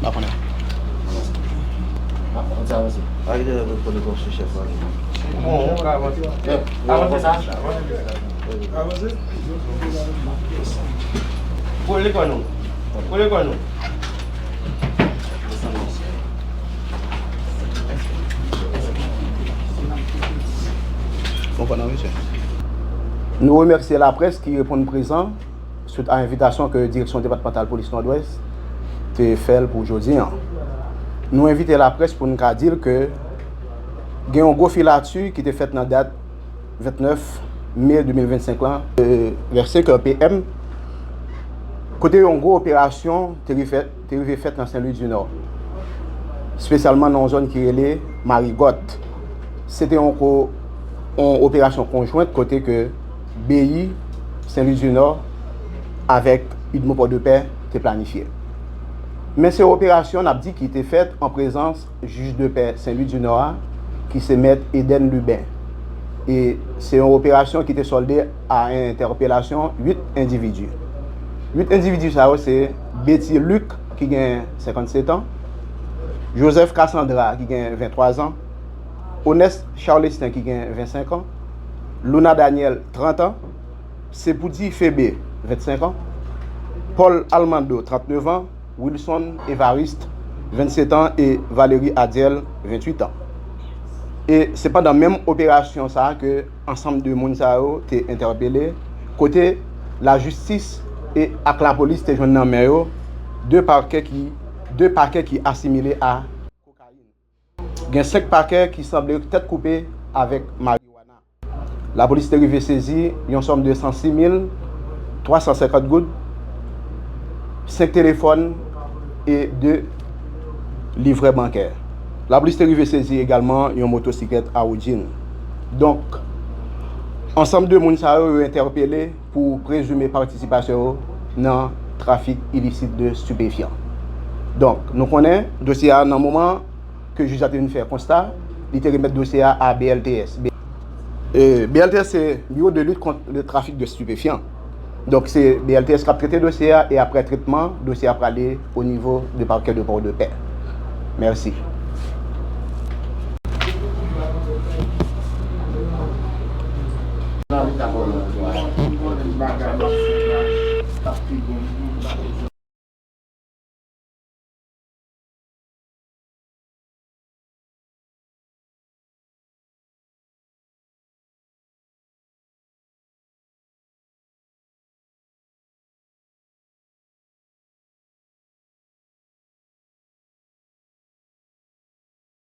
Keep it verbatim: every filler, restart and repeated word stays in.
Pa konnen. A, kite lè pou konnen kòm se chèf la. Bon, ou ka avanse. Avanse sa. Avanse. Kole kò nou. Kole kò nou. Bon, pandan misye. Nou remèsye laprès ki reponn prezan swit a envitasyon ke Direksyon Depatmantal Polis Nòdwès te fè l pou jodi a. Nou envite laprès pou n ka di l ke gen yon gwo filati ki te fèt nan dat vennèf me de mil vennsenk lan, e, vè senk è P M, kote yon gwo operasyon te rive fèt, te rive fèt nan Sen Lwi di Nò, espesyalman nan yon zòn ki rele Marigot. Se te yon ko-, yon operasyon konjwent kote ke B I Sen Lwi di Nò avèk UDMO Pòdepè te planifye. Men se yon operasyon, n ap di, ki te fèt an prezans jij de pè Sen Lwi di Nò a, ki se mèt Eden Lubin. E se yon operasyon ki te sòlde a entèpelasyon uit endividi. Uit endividi sa yo se Betty Luc, ki gen senkannsèt an, Joseph Cassandra, ki gen venntwa zan, Onès Charlestin, ki gen vennsenk an, Luna Daniel, trant an, Sepoudi Febe, vennsenk an, Paul Almando, trannèf an, Wilson Evariste, vennsèt an, e Valery Adiel, venntuit an. E se pandan menm operasyon sa a ke ansanm de moun sa yo te entèpele, kote lajistis e ak lapolis te jwenn nan men yo de pakè ki, de pakè ki asimile a kokayin. Gen senk pakè ki sanble tèt koupe avèk mariwana. Lapolis te rive sezi yon sòm de san sis mil twa san senkant goud, senk telefòn e de livrè bankè. Lapolis te rive sezi egalman yon motosiklèt Audin. Donk, ansanm de moun sa yo, yo entèpele pou prezime patisipasyon yo nan trafik ilisit de stipefyan. Donk, nou konnen dosye a nan moman ke jij la te vin fè konsta, li te remèt dosye a a B L T S. E, B L T S se Bureau de Lutte contre le Trafic de Stupéfiants. Donk, se B L T S k ap trete dosye a, e aprè tretman, dosye a prale o nivo de Parquet de Port-de-Paix. Mèsi.